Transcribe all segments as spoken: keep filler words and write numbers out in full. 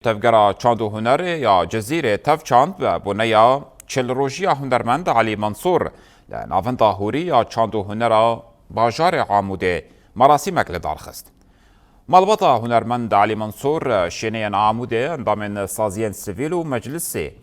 Tevgera Çand û Hunerê ya Cizîrê Tevçand bi boneya çil rojiya hunermend Elî Mansûr li Navenda Hûrî ya Çand û Hunera bajarê Amûdê merasîmek li dar xist. Malbata hunermend Elî Mansûr, şêneyên Amûdê, endamên saziyên sivîl û meclisê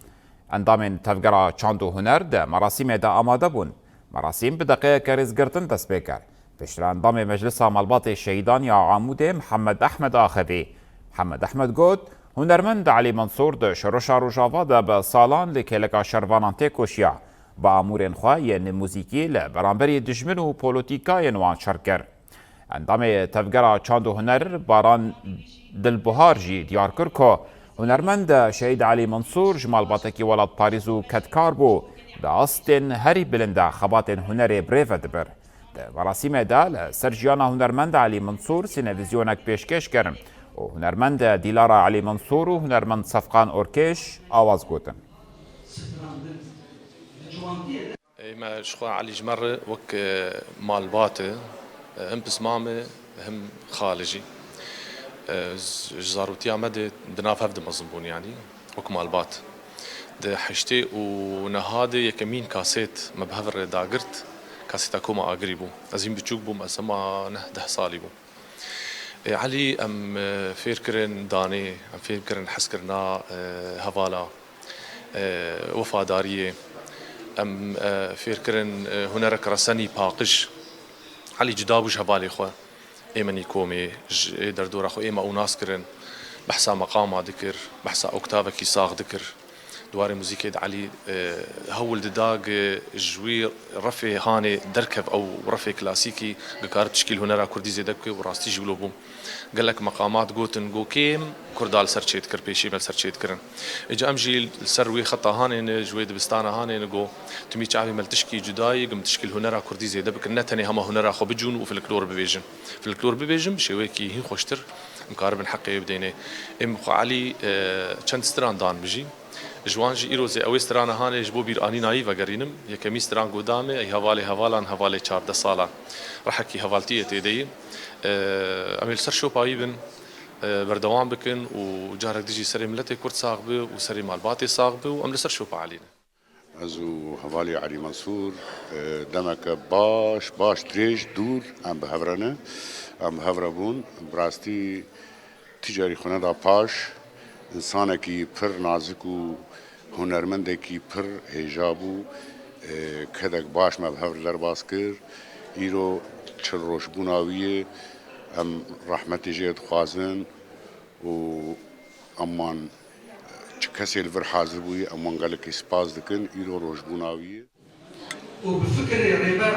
endamên Tevgera Çand û Huner di merasîmê de amade bûn. Merasîm bi deqeyeke rêzgirtin dest pê kir. Piştre endamê Meclisa Malbatê Şehîdan ya Amûdê Mihemed Ehmed axivî. Mihemed Ehmed got, hunermend Elî Mansûr di şoreşa Rojava de bi salan li kêleka şervanan têkoşiya. Bi amûrên xwe yên muzîkî li beramberî dijmin û polotîkayên wan şer kir. Endamê Tevgera Çand û Huner Baran Dilbuhar jî diyar kir ku hunermend Şehîd Elî Mansûr ji malbatekî welatparêz û kedkar bû, di astên herî bilind de xebatên hunerê bi rê ve dibir. Di merasîmê de li ser jiyana hunermend Elî Mansûr sînevîzyonek pêşkêş kirin û hunermend Dîlara Elî Mansûr û hunermend Sefqan Orkêş awaz gotin. Ê me ji xwe Elî ji me re wek, e, malbat e, e, him pismam e, him xal e jî. E, z-, ji zarotiya me de di nav hev de mezin bûn, yanî wek malbat. Di heştê û neha de yekemîn kasêt me bi hev re dagirt, kasêta Koma Agirî bû. Ez hîn biçûk bûm, ez hema neh deh salî bûm. Ê Elî, em, e, fêr kirin danê, em fêr kirin hezkirina, e, hevala, e, wefadariyê. Em, e, fêr kirin, e, hunerek resenî paqij. Elî cuda bû ji hevalê xwe. Ê min î komê, ji ê derdora xwe ê me û nas kirin. Behsa meqama dikir, behsa oktavekî sax dikir. Di warê muzîkê de Elî, e, hewl dida gi ji wî refê hanê derkev ew refê klasîkî, gi karib tişkî li hunera kurdî zêde bike û rastî jî wilo bû. Gelek meqamat gotin, got kêm kurda li ser çêdikir, pêşî me li ser çêdikirin. Îca em jî li ser wê xeta hanê ne, ji wê dibistana hanê ne, got tu mî çavê me li tişkî cuda yî, gi min tişkî li hunera kurdî zêde bikin, ne tenê hema hunera xwe bicûn û folklor bibêjin. Folklor bibêjin bi şêweyekî hîn xweştir em karibin heqê wê bidênê. Ê min xwe Elî, e, çend stiran dan min jî. Ji wan jî îro zê ew ê strana hanê ji bo bîranîna yî vegerînim. Yekemîn stran ku da me, ey hevalê hevalan, hevalê çardeh salan. Rihekî hevaltiyê tê de ye. E, em ê li ser şopa wî bin, e, berdewam bikin û carek din jî serê miletê Kurd sax bi û serê malbatê sax bi û em li ser şopa Elî ne. Ez û hevalê Elî Mensûr, e, demeke baş, baş dirêj, dûr em bi hev re ne. Em bi hev re bûn. Bi rastî ti carî xwe neda paş. Însanekî pir nazik û hunermendekî pir hêja bû. E, kedek baş me bi hev re derbas kir. Îro çil rojbûna wî ye. Em rehmetê jê dixwazin û em wan çi kesê li vir hazir bûyî, em wan gelekî spas dikin. Îro rojbûna wî ye. û bi fikirê Rêber